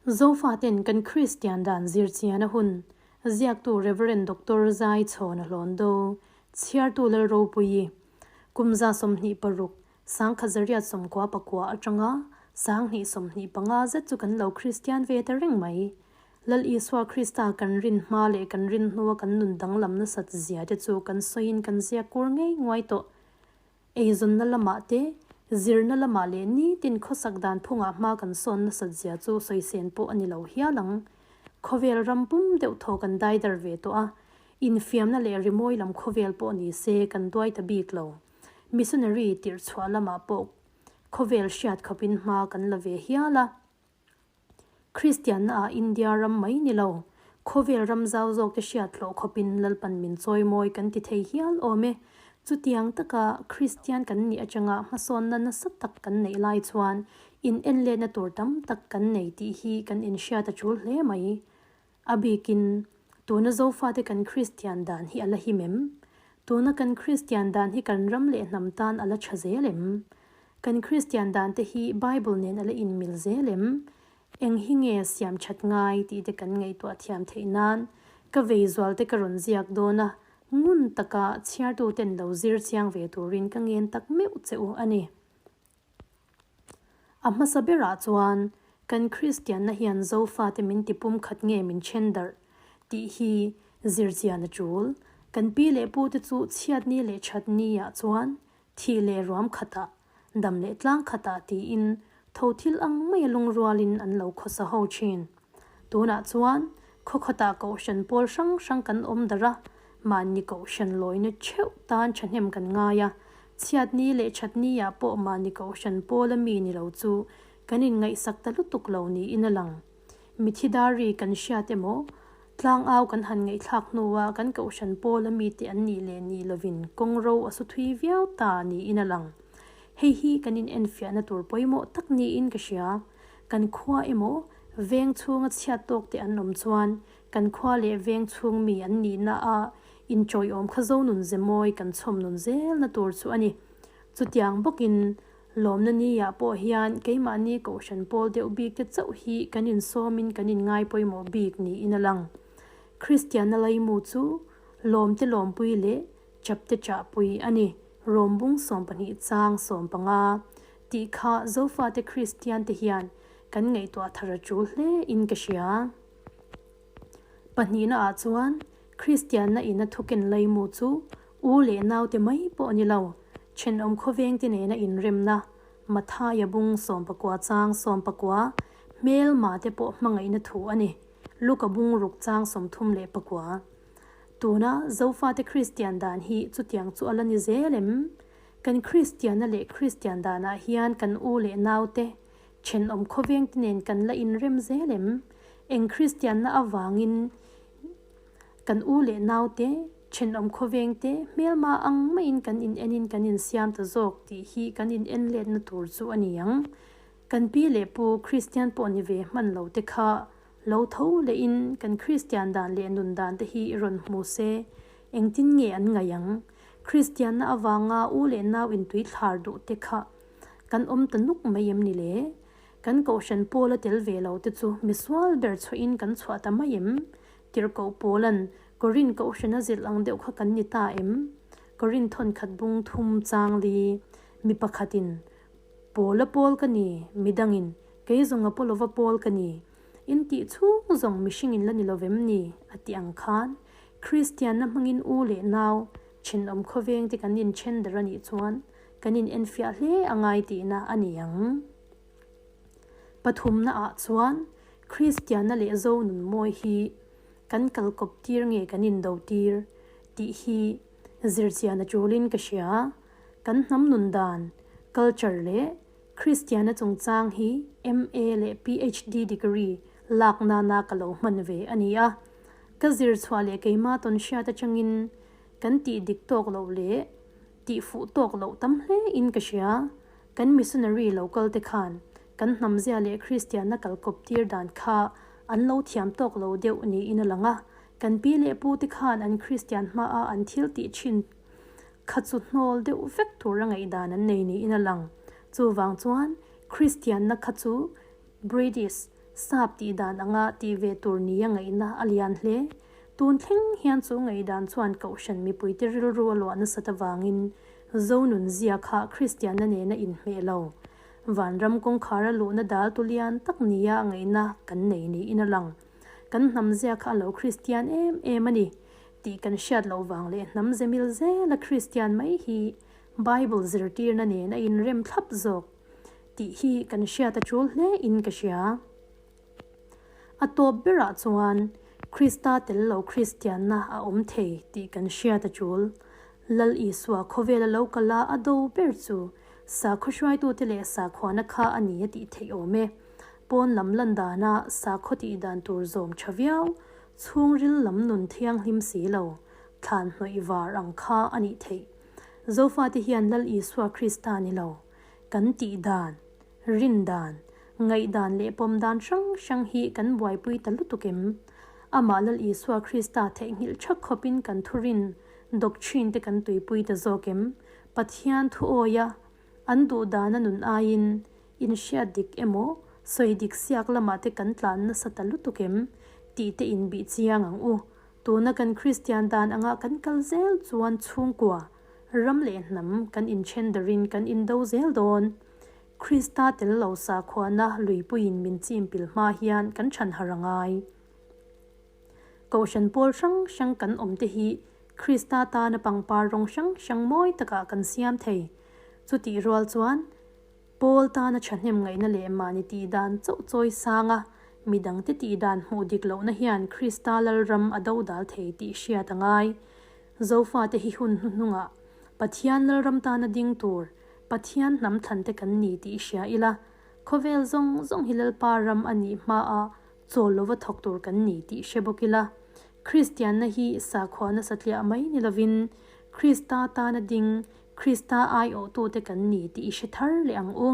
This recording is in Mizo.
Zofaten kan Kristian dan zir chian a hun, ziaktu Rev. Doctor Zai Chhawna Hlawndo, chhiartu Lalropuii, kum 26, 1999 atanga 2025 zet chu kan lo Kristian ve ta reng mai. Lal Isua Krista kan rin hma leh kan rin hnua kan nun danglam nasat zia te chu kan sawiin kan ziak kur ngei nguai tawh. Eizawnna lamah te, zirna lamah leh nitin khawsak dan phungah hma kan sawn nasat zia chu sawisên pawh a ni lo hial ang. Khawvel ram pum deuh thaw kan daidar ve tawh a, infiamna leh rimawi lam khawvel pawh ni se kan duai ta bik lo. Missionary tirhchhuah lamah pawh khawvel hriat khawpin hma kan la ve hial a. Kristianna ah India ram mai ni lo, khawvel ram zau zawk te hriat hlawh khawpin Lalpan min chawimawi kan ti thei hial awm e. Chutiang taka Kristian kan nih atanga hmasawnna nasa tak kan neih lai chuan in enletna tur tam tak kan nei tih hi kan inhriat a tul hle mai. A bikin, tuna Zofate kan Kristian dan hi a la him em? Tuna kan Kristian dan hi kan ram leh hnam tan a la tha zel em? Kan Kristian dan te hi Bible nen a la inmil zel em? Eng hi nge siam that ngai tih te kan ngaihtuah thiam theih nan ka vei zual te ka rawn ziak dawn a, ngun taka chhiartu ten lo zir chiang ve turin ka ngen tak meuh che u a ni. A hmasa berah chuan kan Kristianna hian Zofate min ti pumkhat nge min then darh tih hi zir chian a tul. Kan pi leh pu te chu chhiatni leh thatni ah chuan Thih leh ruam khatah, dam leh tlang khatah tiin tho thil ang maia lungrualin an lo khawsa ho thin. Tunah chuan khaw khawtah kohhran pawl hrang hrang kan awm darh a, mahni kohhran lawina theuh tan thahnem kan ngai a, chhiatni leh thatni-ah pawh mahni kohhran pawla mi ni lo chu kan inngaihsak ta lutuk lo niin a lang. Mithi dar ri kan hriat emaw, tlangau kan han ngaihthlak hnua kan kohhran pawla mite an nih leh nih lovin kawng ro a su thui viau ta niin a lang. Hei hi kan inenfiahna tur pawimawh tak niin ka hria. Kan khua emaw, veng chhunga chhiat tawk te an awm chuan kan khua leh veng chhung mi an nihna a inchawiawm kha zo nun ze mawi kan chhawm nun zelna tur chu a ni. Chutiang bawkin Lawmna ni-ah pawh hian keimahni kohhran pawl deuh bik te chauh hi kan insawmin kan inngai pawimawh bik niin a lang. Kristianna laimu chu lawmte lawmpui leh chapte chahpui a ni. Rawmbung 12 chang 15 tih kha Zofate Kristiante hian kan ngaihtuah thar a tul hle in ka hria. Pahnihna ah chuan Kristianna in a thuken laimu chu u leh naute mai pawh a ni lo, thenawm khawvengte nena inremna, Mathaia bung 19 chang 19, hmelma te pawh hmangaihna thu a ni, Luka bung ruk chang 39. Tuna Zofate Kristian dan hi chutiang chu a la ni zel em? Kan Kristianna leh Kristian danah hian kan u leh naute, Thenawm khawvengte nen kan la inrem zel em? Eng Kristianna avangin kan u leh naute, thenawm khawvengte hmelma ang maiin kan in enin kan insiam ta zawk tih hi kan in en letna tur chu a ni ang. Kan pi leh pu Kristian pawh ni ve hman lo te kha lo tho lehin kan Kristian dan leh nun dan te hi rawn hmu se, engtin nge an ngaih ang? Kristianna avanga u leh nau intui thlar duh te kha Kan awm ta nuk mai em ni le? Kan kohhran pawla tel ve lo te chu misual ber chhuahin kan chhuah ta mai em? Tirhkoh Pawla'n Korin kohhrana zilh ang deuh kha kan ni ta em? Korin thawnkhat bung thum chang li, mi pakhatin, Pawla pawl ka ni, midangin, Kei zawng Apolova pawl ka ni, in tih chhung zawng mihringin la ni lovem ni? a tih ang khan, Kristianna hmangin u leh nau, thenawm khawveng te kan inthen der a nih chuan, Kan in enfiah hle a ngai tihna a ni ang. Pathumna ah chuan Kristianna leh Zo nun mawi hi kan kal kawp tir nge kan in do tir tih hi zirchian a tulin ka hria. Kan hnam nun dan, culture, leh Kristianna chungchang hi MA leh PhD degree lak nana ka lo hman ve a ni a. Ka zir chhuah leh keima tawn hriat atangin kan tih dik tawk loh leh Tih fuh tawk loh tam hle in ka hria. Kan missionary lo kal te khan kan hnamzia leh Kristianna kal kawp tir dan kha an lo thiam tawk lo deuh niin a lang a. Kan pi leh pu te khan an Kristian hma a an thil tih thin kha chu hnawl deuh vek tur a ngaihdan an nei niin a lang. Chuvang chuan Kristianna kha chu British. Sap tih dan anga tih ve tur nia ngaihna a lian hle. Tun thleng hian chu ngaihdan chuan kohhran mipuite rilru a luah nasat avangin Zonun zia kha Kristianna nena inhmeh lo. Vanram kawngkhara luhna dal tu lian tak nia ngaihna kan nei niin a lang. Kan hnam zia kha a lo Kristian em em a ni tih kan hriat loh vang leh hnam ze mil zela Kristian mai hi Bible zirtirna nen a inrem thlap zawk tih hi kan hriat a tul hle in ka hria. A tawp berah chuan Krista tel lo Kristianna a awm thei tih kan hriat a tul. Lal Isua khawvela lo kal a a do ber chu sakhaw hruaitute leh sakhuana kha a ni a tih theih awm e. Pawn lam lan dana sakhaw tih dan tur zawm tha viau, chhungril lam nun thianghlim si lo, thlan hnawih var ang kha a nih theih. Zofate hian Lal Isua Krista ni lo, kan tih dan, rin dan, ngaihdan leh pawm dan hrang hrang hi kan buaipui ta lutuk em? Amah Lal Isua Krista theihnghilh thak khawpin kan thurin doctrine te kan tuipui ta zawk em? Pathian thu awia an duh dana nun aiin inhriat dik emaw sawi dik siak lamah te kan tlan nasa ta lutuk em? Tih te inbih chiang ang u. Tuna kan Kristian dan anga kan kal zel chuan chhungkua, ram leh hnam kan inthen darin kan indo zel dawn. Krista tel lo sakhuana luipuiin min chim pil hma hian kan chhan har a ngai. Kohhran pawl hrang hrang kan awm te hi Krista tana pangpar rawng hrang hrang mawi takah kan siam thei. Chutih rual chuan Paul tana thahnem ngaihna leh mahni tih dan chauh chawi sang a, midangte tih dan hmuh dik lohna hian Krista Lalram a dodal thei tih hriat a ngai. Zofate hi hun hnuhnungah Pathian Lalram tana ding tur Pathian hnam thlante kan ni tih hria ila, khawvel zawng zawng hi Lalpa ram a nih hmaa chawl lova thawk tur kan ni tih hre bawk ila. Kristianna hi sakhua nasa tliah mai ni lovin Krista tana ding Krista aiawhtute kan ni tih i hre thar leh ang u.